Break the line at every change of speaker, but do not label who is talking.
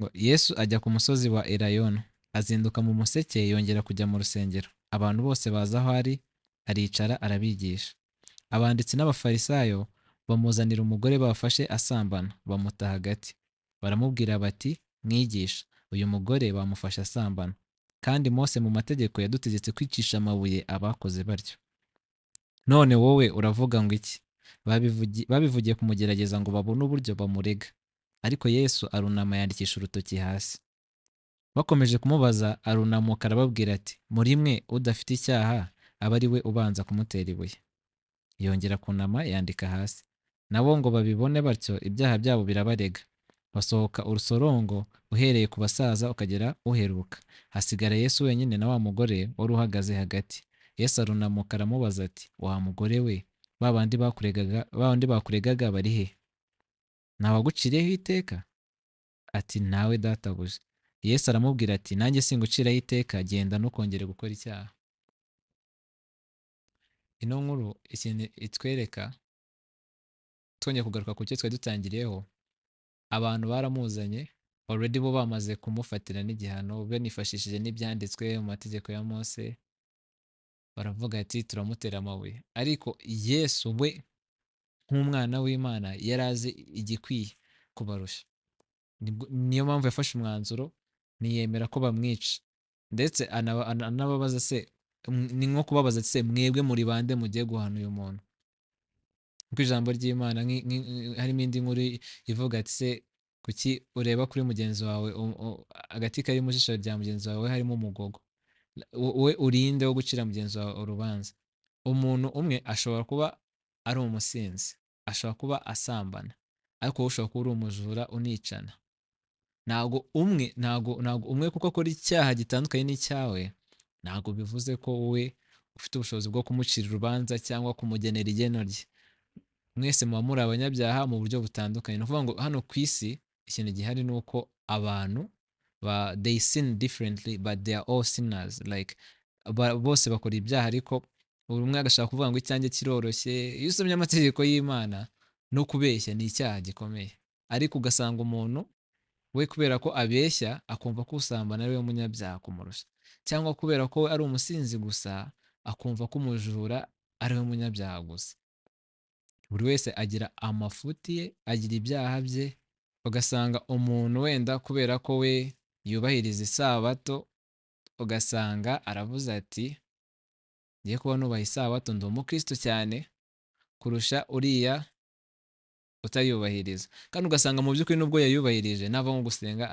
Ngo Yesu ajya ku musozi wa Elayono, azinduka mu museke yongera kujya mu rusengero. Abantu bose baza aho ari, aricara arabigisha. Abanditsi n'Abafarisayo bamuzanira umugore bafashe asambana, bamuta hagati. Baramubwira bati: "Mwigisha, uyu mugore bamufashe asambana. Kandi Mose mu mategeko yadutegetse kwicisha amabuye abakoze batyo. None wowe uravuga ngo iki?" Babivugiye kumugerageza ngo babone uburyo bamurega. Ariko Yesu arunama yandikisha urutoki hasi. Bakomeje kumubaza, arunamuka arababwira ati: "Muri mwe udafite icyaha abe ari we ubanza kumutera ibuye." Yongera kunama yandika hasi. Nabo ngo babibone batyo, ibyaha byabo birabarega. Basohoka urusorongo, uhereye ku basaza ukagera uheruka. Hasigara Yesu wenyine na wa mugore wari uhagaze hagati. Yesu arunamuka aramubaza ati: "Wa mugore we, ba bandi bakuregaga bari he? Ntawaguciriyeho iteka?" Ati: "Ntawe, Databuja." Yesu aramubwira ati: "Nanjye singuciraho iteka, genda, ntukongere gukora icyaha." Ino nkuru ikintu itwereka, twongeye kugaruka ku cyo twari dutangiriyeho, abantu baramuzanye already bo bamaze kumufatira n'igihano, banifashishije n'ibyanditswe mu mategeko ya Mose, baravuga ati: "Turamutera amabuye." Ariko Yesu we nk'umwana w'Imana yari azi igikwiye kubarusha. Niyo mpamvu yafashe umwanzuro, ntiyemera ko bamwica, ndetse anababaza se, ni nko kubabaza ati: "Se mwebwe muri bande mugiye guhana uyu muntu?" Kuko ijambo ry'Imana harimo indi nkuru ivuga ati: "Se kuki ureba kuri mugenzi wawe agati kari mu jisho rya mugenzi wawe harimo umugogo? Wowe urinde wo gucira mugenzi wawe urubanza?" Umuntu umwe ashobora kuba ari umusinzi, ashobora kuba asambana, ariko wowe ushobora kuba uri umujura unicana. Ntabwo umwe kuko akora icyaha gitandukanye n'icyawe, ntabwo bivuze ko wowe ufite ubushobozi bwo kumucira urubanza cyangwa kumugenera igeno rye. Mwese muba muri abanyabyaha mu buryo butandukanye. Ni ukuvuga ngo hano ku isi ikintu gihari ni uko abantu they sin differently, but they are all sinners. Like, bose bakora ibyaha, ariko buri umwe agashaka kuvuga ngo icyanjye kiroroshye. Iyo usomye amategeko y'Imana, no kubeshya ni icyaha gikomeye, ariko ugasanga umuntu we kubera ko abeshya akumva ko usambana ari we munyabyaha kumurusha, cyangwa kubera ko we ari umusinzi gusa akumva ko umujura ari we munyabyaha gusa. Buri wese agira amafuti ye, agira ibyaha bye. Ugasanga umuntu wenda kubera ko we yubahiriza Isabato, ugasanga aravuze ati: "Ngiye kuba nubaha Isabato, ndi umukristo cyane kurusha uriya utayubahiriza." Kandi ugasanga mu by'ukuri nubwo yayubahirije, nava nko gusenga